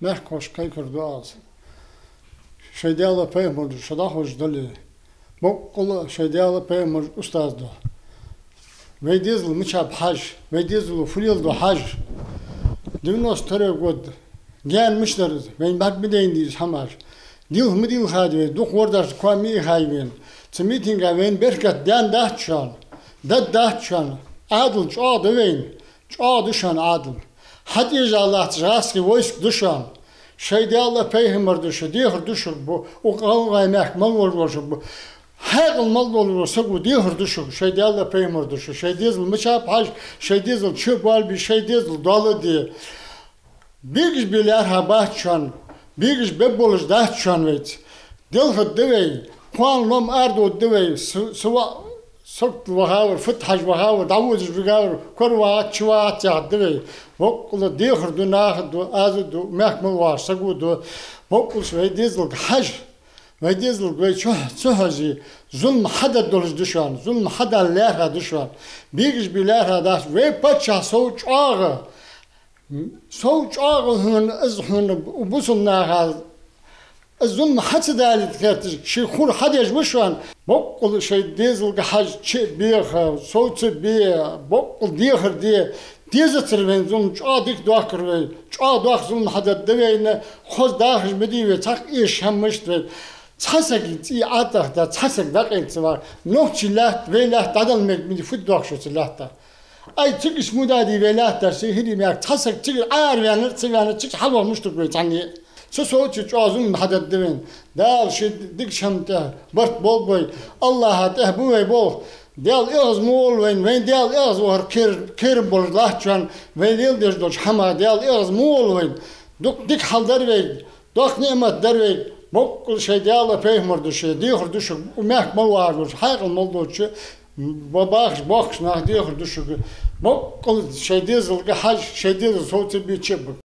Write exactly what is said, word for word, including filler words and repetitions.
Мехкахошка кхайкар ду аз. Шоай Даьла, пайхамара духьа шо дӀахьош дале, боккъала шоай Даьла, пайхамара устаза духьа. Вай дезал мичаб хьажа, вай дезало фу леладу хьажа. Девяносто второй год. Гаьна мича дар из, вайна бӀарг ма дайнадий из хӀамаш. Дилха ма дилхадий вай, дукха вордашта коа ма ийхай вайна. Цу митинга вайна беркат даьннадац шоана, даргдац шоана. Ӏаьдал чӀоагӀа да вайна, чӀоагӀа да шоана Ӏаьдал. ХьатӀаежа латташ гӀазкхий войск да шоана. Шоай Даьла, пайхамара духьа дехар ду шуга, бу, укх гӀалгӀай мехка мел волаш вола, бу, хьаькъал мел долаш вола саго дехар ду шуга, шоай Даьла, пайхамара духьа, шоай дезал мичаб хьажа, шоай дезал чу боалабе, шоай дезал доал де. Бегаш бе лаьрхӀа бац шоана, бегаш бе болаш дац шоана вайца. Делхаргда вай, кхоана лом арадоаргда вай, с-, сава сагот вахавар, фуд хьажа вахавар, дӀаводаш вигавар, кора вагӀац, чу вагӀац яхаргда вай. Боккъала дехар ду, наха ду, аз а ду, мехка мел воагӀача саго а ду. Боккъалца вай дезалга хьажа, вай дезалга вай чу, ца хьоже, зулам хьадаргдолаш да шоана, зулам хьадала лаьрхӀа да шоана. Бегаш бе лаьрхӀа дац, вай паччахь сов чӀоагӀа, сов чӀоагӀа хьона, из хьона, бусалба наха, из зулам хьа ца далийта гӀерташ, ший хур хьадеш ва шоана. Боккъала шоай дезалга хьажа, чу а беха, сов ца бе, боккъала дехар де. Дезацар вайна зулам, чӀоагӀа дика доахкар вай, чӀоагӀа доккха зулам хьадаргда вайна, хоза дахаш ма дий вай, цхьаккха эшаш хӀама мишта вай. Цхьа сага цӀий ӀотӀадаьхад, цхьа саг дӀакъайла ца вар. Нохчий лаьтта, вай лаьтта дӀадала мегаргда ма дий, фуд доахк шо цу лаьтта. Ай, цига ишта ма дадий вай лаьтташ, сий хӀирий мег, цхьа саг цига араваьннар, ца ваьннар, цига хьалваха мишта ва вай цхьанне? Цу сов чу чӀоагӀа зулам хьадаргда вайна. Дала ший дикача хӀаман тӀа барт болба вай, АллахӀа тӀехьа ба вай болх. Даьла эгӀаз ма волва вайна, вайна Даьла эгӀазвахар кхер-, кхерам болаш латт шоана, вай леладеш долча хӀамах Даьла эгӀаз ма волва вайна. Дукха дика хьал дар вайга, доккха ниӀмат дар вайга, боккъала шоай Даьла, пайхамара духьа дехар ду шуга, укх мехка мел воагӀаш волча, хьаькъал мел долча, ба-, бахаш, боккхача наха дехар ду шуга. Боккъала шоай дезалга хьажа, шоай дезал сов ца бе, чу а бе.